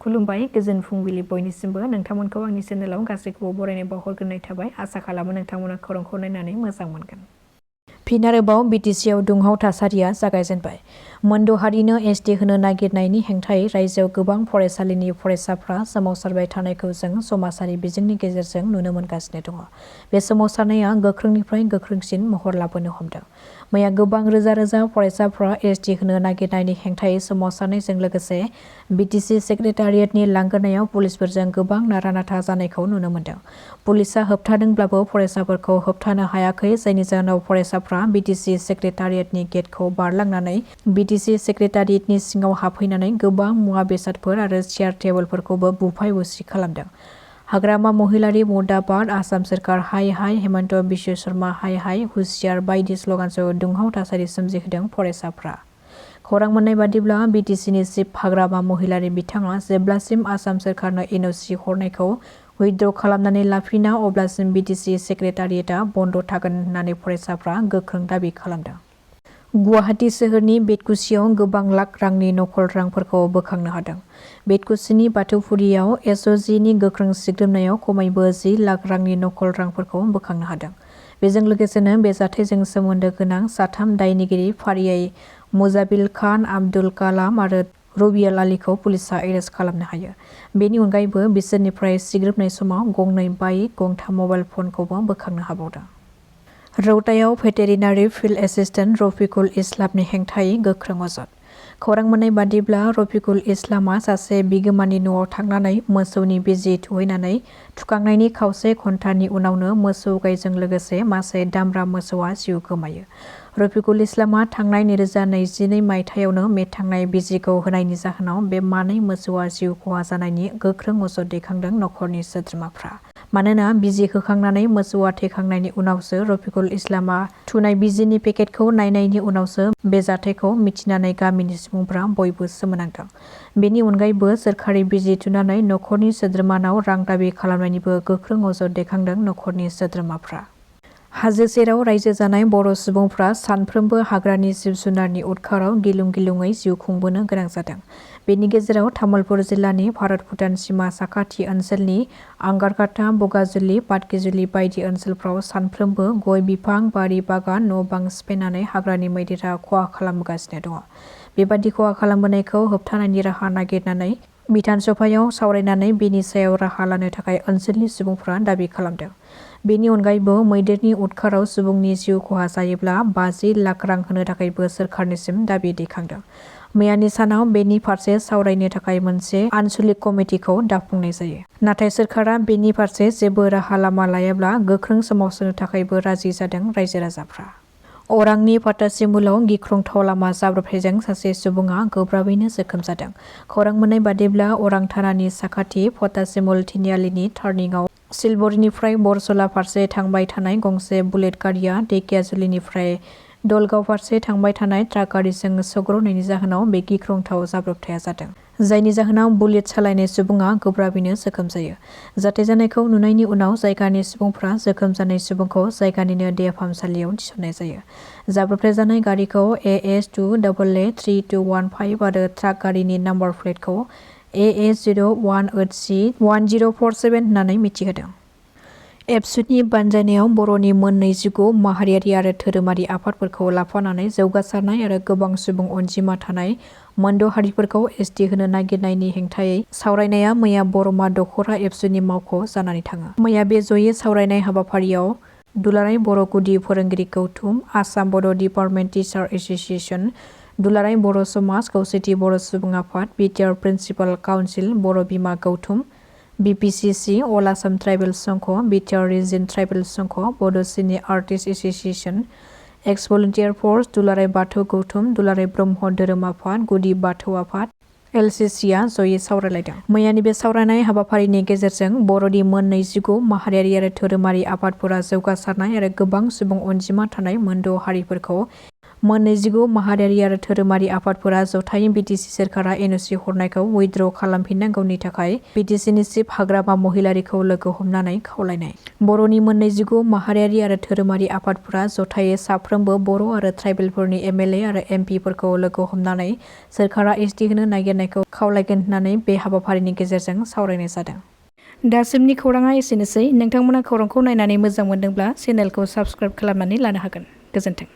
खुलुमबाय गोजोन फुंबिलि बयनिसिमबो नोंथांमोनखौ आंनि चेनेलाव गासैखौबो बरायनाय बावहरग्रोनाय थाबाय आसा खालामो नोंथांमोना खौरांखौ नायनानै मोजां मोनगोन। फिन आरोबाव BTCआव दुंहाव थासारिया जागायजेनबाय। मोनद' हारिनो SD होनो नागिरनायनि हेंथायै रायजोआव गोबां फरायसालिनि फरायसाफ्रा सोमावसारबाय थानायखौ जों समाजारि बिजोंनि गेजेरजों नुनो मोनगासिनो दङ। बे सोमावसारनाया गोख्रोंनिफ्राय गोख्रोंसिन महर लाबोनो हमदों। मैया गोबां रोजा रोजा फरायसाफ्रा SD होनो नागिरनायनि हेंथायै सोमावसारनायजों लोगोसे BTC सेक्रेटारियेटनि लांगोनायाव पुलिसफोरजों गोबां नारा-नाथा जानायखौ नुनो मोनदों। पुलिसा होबथादोंब्लाबो फरायसाफोरखौ होबथानो हायाखै, जायनि जाहोनाव फरायसाफ्रा BTC सेक्रेटारियेटनि गेटखौ बारलांनानै BTC सेक्रेटारियेटनि सिङाव हाबफैनानै गोबां मुवा बेसादफोर आरो चेयार टेबोलफोरखौबो बुफाय-बुसि खालामदों। हाग्रामा महिलारी मुर्दाबाद, आसाम सोरखार हाय हाय, हेमन्त बिश्व शर्मा हाय हाय, हुसियार बायदि स्लगानजों दुंहाव थासारि सोमजिहोदों फरायसाफ्रा। खौरां मोननाय बादिब्ला BTCनि चिफ हाग्रामा महिलारी बिथाङा जेब्लासिम आसाम सोरखारनो NOC हरनायखौ उइथड्र खालामनानै लाफिना अब्लासिम BTC सेक्रेटारियेटआ बन्द थागोन होननानै फरायसाफ्रा गोख्रों दाबि खालामदों। गुवाहाटी सोहोरनि बेतकुसियाव गोबां लाख रांनि नकल रांफोरखौ बोखांनो हादों। बेतकुसिनि बाथौफुरियाव SOGनि गोख्रों सिग्रोमनायाव खमैबो 10 लाख रांनि नकल रांफोरखौ बोखांनो हादों। बेजों लोगोसेनो बे जाथायजों सोमोन्दो गोनां 3 दायनिगिरि फारियै मुजाबिल खान, आब्दुल कालाम आरो रबियाल आलीखौ पुलिसा एरेस्ट खालामनो हायो। बेनि अनगायैबो बिसोरनिफ्राय सिग्रोमनाय समाव 2 बाइक, 3 मबाइल फनखौबो बोखांनो हाबावदों। रौतायाव भेटेरिनारि फिल्ड एसिस्टेन्ट रफिकुल इस्लामनि हेंथायै गोख्रों अजद। खौरां मोननाय बादिब्ला रफिकुल इस्लामआ सासे बिगोमानि न'आव थांनानै मोसौनि बिजि थुहैनानै थुखांनायनि खावसे घन्टानि उनावनो मोसौ गायजों लोगोसे मासे दामब्रा मोसौआ जिउ गोमायो। रफिकुल इस्लामआ थांनाय 2022 मायथाइयावनो मेथांनाय बिजिखौ होनायनि जाहोनाव बे मानै मोसौआ जिउ खहा जानायनि गोख्रों अजद दैखांदों नखरनि सोद्रोमाफ्रा। मानोना बिजि होखांनानै मोसौआ थैखांनायनि उनावसो रफिकुल इस्लामआ थुनाय बिजिनि पेकेटखौ नायनायनि उनावसो बे जाथायखौ मिथिनानै गामिनि सुबुंफ्रा बयबो सोमोनांदों। बेनि अनगायैबो सोरखारि बिजि थुनानै नखरनि सोद्रोमानाव रां दाबि खालामनायनिबो गोख्रों अजद दैखांदों नखरनि सोद्रोमाफ्रा। हाजो सेराव रायजो जानाय बर' सुबुंफ्रा सानफ्रोमबो हाग्रानि जिब-जुनारनि उदखाराव गिलुं-गिलुङै जिउ खुंबोनो गोनां जादों। बेनि गेजेराव तामुलपुर जिल्लानि भारत-भुटान सिमा साखाथि ओनसोलनि आंगारकाटा, बगाजुलि, पाटकिजुलि बायदि ओनसोलफ्राव सानफ्रोमबो गय बिफां, बारि बागान, न'-बां सिफायनानै हाग्रानि मैदेरा खहा खालामगासिनो दङ। बेबादि खहा खालामबोनायखौ होबथानायनि राहा नागिरनानै बिधान सभायाव सावरायनानै बेनि सायाव राहा लानो थाखाय ओनसोलनि सुबुंफ्रा दाबि खालामदों। बेनि अनगायैबो मैदेरनि उदखाराव सुबुंनि जिउ खहा जायोब्ला 50 लाख रां होनो थाखायबो सोरखारनिसिम दाबि दैखांदों। मैयानि सानाव बेनि फारसे सावरायनो थाखाय मोनसे आनसलिक कमिटिखौ दाफुंनाय जायो। नाथाय सोरखारा बेनि फारसे जेबो राहा लामा लायाब्ला गोख्रों सोमावसारनो थाखायबो राजि जादों रायजो राजाफ्रा। अरांनि फातासिमुलाव गिख्रंथाव लामा जाब्रबथायजों सासे सुबुङा गोब्राबैनो जोखोम जादों। खौरां मोननाय बादिब्ला अरां थानानि साखाथि फतासिमुल तिनिआलिनि टार्निंआव सिलबरीनिफ्राय बरसला फारसे थांबाय थानाय गंसे बुलेट गारिया ढेकियाजुलिनिफ्राय दलगाव फारसे थांबाय थानाय ट्राक गारिजों सौग्रावनायनि जाहोनाव बे गिख्रंथाव जाब्रबथाया जादों। जायनि जाहोनाव बुलेट सालायनाय सुबुङा गोब्राबैनो जोखोम जायो। जाथाय जानायखौ नुनायनि उनाव जायगानि सुबुंफ्रा जोखोम जानाय सुबुंखौ जायगानिनो देहा फाहामसालियाव थिसननाय जायो। जाब्रबथाय जानाय गारिखौ AS2AA3215 आरो ट्राक गारिनि नाम्बार प्लेटखौ AA01AC1047 होननानै मिथिहोदों। एबसुनि बानजायनायाव बर'नि मोन 25 माहारियारि आरो धोरोमारि आफादफोरखौ लाफानानै जौगासारनाय आरो गोबां सुबुं अनजिमा थानाय मोनद' हारिफोरखौ SD होनो नागिरनायनि हेंथायै सावरायनाया मैया बरमा दख'रा एबसुनि मावख' जानानै थाङो। मैया बे जयै सावरायनाय हाबाफारियाव दुलाराय बर' गुदि फोरोंगिरि गौथुम, आसाम बड' डिपार्टमेन्ट टिचार एस'सियेसन, दुलाराय बर' समाज, खौसेथि बर' सुबुं आफाद, BTR प्रिन्सिपाल काउन्सिल, बर' बिमा गौथुम, BPCC, अल आसाम ट्राइबेल संघ, BTR रिजन ट्राइबेल संघ, बड' सिनि आर्टिस्ट एस'सियेसन, एक्स भलुन्टियार फर्स, दुलाराय बाथौ गौथुम, दुलाराय ब्रह्म धोरोम आफाद, गुदि बाथौ आफाद, LCCआ जयै सावरायलायदों। मैयानि बे सावरायनाय हाबाफारिनि गेजेरजों बर'नि मोन 25 माहारियारि आरो धोरोमारि आफादफोरा जौगासारनाय आरो गोबां सुबुं अनजिमा थानाय मोनद' हारिफोरखौ मोननैजिगु माहारियारि आरो धोरोमारि आफादफोरा जथायै BTC सोरखारा NOC हरनायखौ उइथड्र खालामफिननांगौनि थाखाय BTCनि चिफ हाग्रामा महिलारिखौ लोगो हमनानै खावलायनाय। बर'नि मोननैजिगु माहारियारि आरो धोरोमारि आफादफोरा जथायै साफ्रोमबो बर' आरो ट्राइबेलफोरनि MLA आरो MP फोरखौ लोगो हमनानै सोरखारा ST होनो नागिरनायखौ खावलायगोन होननानै बे हाबाफारिनि गेजेरजों सावरायनाय जादों। दासिमनि खौराङा एसेनोसै। नोंथांमोना खौरांखौ नायनानै मोजां मोनदोंब्ला चेनेलखौ साबस्क्राइब खालामनानै लानो हागोन। गोजोन्थों।